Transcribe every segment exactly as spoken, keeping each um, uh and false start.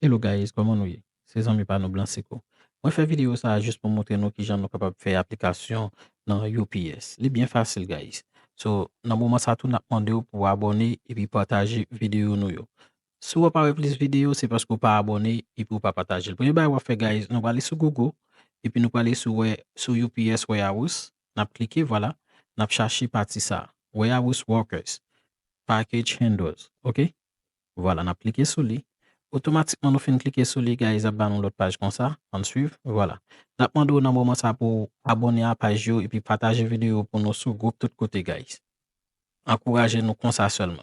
Hello guys, kòman nou ye? Se zanmi pa nou Blansico. Mwen fè videyo sa a jis pou montre nou kijan nou kapab fè aplikasyon nan U P S. Li byen fasil, guys. So, nan moman sa tou, n ap mande w pou w abòne epi pataje videyo nou yo. Si w pa wè plis videyo, se paske w pa abòne epi w pa pataje l. Premye bagay w ap fè, guys, nou prale sou Google, epi nou prale sou wè, sou U P S Warehouse, n ap klike, vwala, n ap chache pati sa a, Warehouse Workers, Package Handlers, oke? Vwala, n ap klike sou li. Otomatikman, nou fin klike sou li, guys, ap ba nou lòt paj konsa. Ann swiv, vwala. N ap mande w nan moman sa pou w abòne a paj yo epi pataje videyo pou nou sou gwoup tout kote, guys. Ankouraje nou konsa sèlman.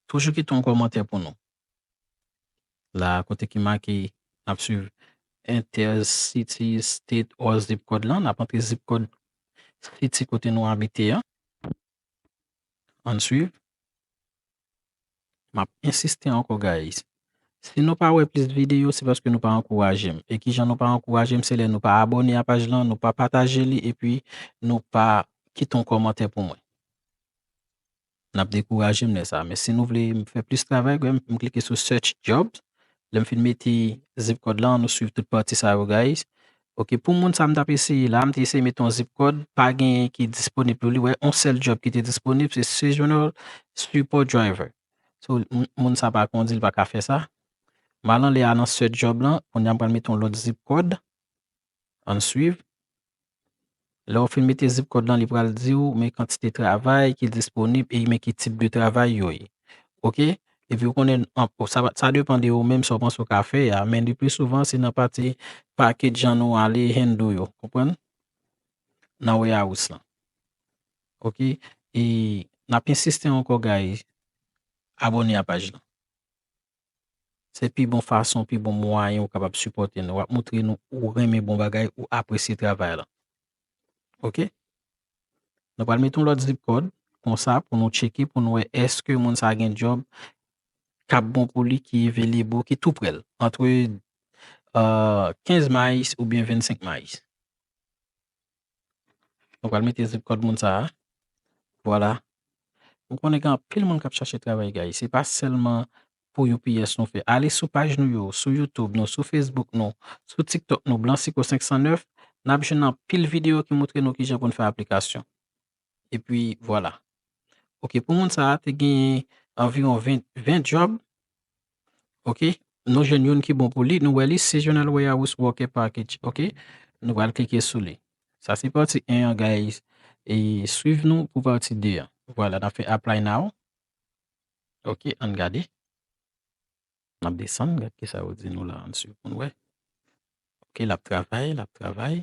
Toujou kite yon kòmantè pou nou. La, kote ki make, n ap swiv enter city, state or zip code lan. N ap antre zip code city kote nou abite an. Ann swiv. M ap ensiste ankò, guys. Si nou pa wè plis videyo, se paske nou pa ankouraje m. E kijan nou pa ankouraje m, se lè nou pa abòne a paj lan, nou pa pataje li, epi nou pa kite yon kòmantè pou mwen. N ap dekouraje m lè sa. Men si nou vle m fè plis travay, m klike sou search jobs. Lè m fin mete zip code lan, nou swiv tout pati sa yo, guys. Oke, pou moun sa m t ap eseye la, m te eseye mete yon zip code, pa genyen ki disponib pou li. Wè, yon sèl job ki te disponib, se Seasonal Support Driver. So, moun, moun sa pa kondi, li pa ka fè sa. M al anlè a nan search job lan, kounye a m pral mete yon lòt zip code. Ann swiv. Lè w fin mete zip code lan, li pral di w men kantite travay ki disponib e men ki tip de travay yo ye. Oke? Epi w konnen, an, sa, sa depann de ou menm sa w panse w ka fè a, men le pli souvan se nan pati package jan nou ale handle yo, konprann? Nan warehouse lan. Oke? E n ap ensiste ankò, guys, abòne a paj lan. Se pi bon fason, pi bon mwayen ou kapab sipòte nou. W ap montre nou ou renmen bon bagay, ou apresye travay lan. Oke? Nou pral mete yon lòt zip code konsa pou nou tcheke, pou nou wè èske moun sa gen job k ap bon pou li, ki available, ki tou prè l, antre, euh, kenz miles oubyen vennsenk miles. Nou pral mete zip code moun sa a. Vwala. M konnen gen anpil moun k ap chache travay, guys. Se pa sèlman pou U P S nou fè. Ale sou paj nou yo, sou YouTube nou, sou Facebook nou, sou TikTok nou, Blansico senk san nèf, n ap jwenn anpil videyo ki montre nou kijan pou n fè aplikasyon. Epi, vwala. Oke, pou moun sa a, te genyen anviwon ven, ven job. Oke, nou jwenn youn ki bon pou li. Nou wè li, Seasonal Warehouse Worker Package. Oke, nou pral klike sou li. Sa se pati en an, guys. E swiv nou pou pati de an. Vwala, n ap fè apply now. Oke, ann gade. N ap desann, gad kisa yo di nou la, ann swiv pou n wè. Oke, l ap travay, l ap travay.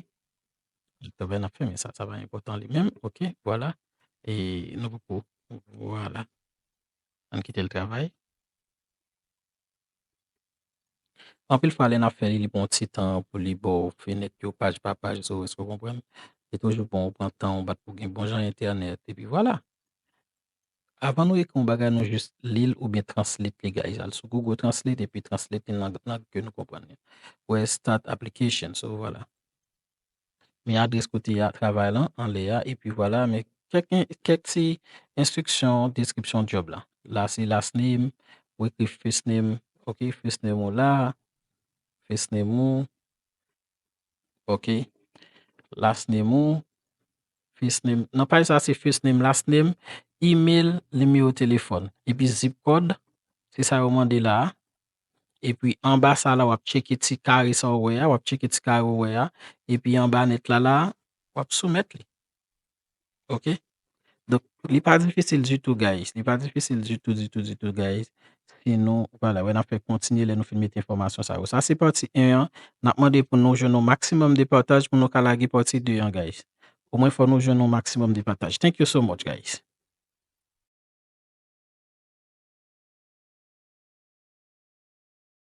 L ap travay, n ap fè, men sa, sa pa enpòtan li menm. Oke, vwala. E nou poko, vwala. Ann kite l travay. Anpil fwa, lè n ap fè li, li pran yon ti tan pou li ba w fenèt yo, paj pa paj, so, èske w konprann? Se toujou bon ou pran tan w bat pou gen bon jan entènèt, epi vwala. Avan nou ekri yon bagay, nou jis li l oubyen translate li, guys. Al sou Google Translate epi translate li nan lang ke nou konprann li. Wè start application, so vwala. Men adrès kote a travay lan anlè a, epi vwala, men kèk, kèk ti enstriksyon, deskripsyon job la. La se last name, ou ekri first name, oke, first name ou la, first name ou, oke, last name ou, first name. Nan paj sa se first name, last name, email, nimewo telefòn, epi zip code, se sa yo mande la a. Epi anba sa la, w ap tcheke ti kare sa w wè a, w ap tcheke ti kare w wè a. Epi anba nèt la la, w ap soumèt li. Oke? Donk, li pa difisil ditou, guys. Li pa difisil ditou, ditou, ditou, guys. Si nou, vwala, wè, n ap fè kontinye lè nou fin mete enfòmasyon sa yo. Sa se pati en an. N ap mande pou nou jwenn yon maksimòm de pataj pou nou ka lage pati de an, guys. Omwen fò nou jwenn yon maksimòm de pataj. Thank you so much, guys.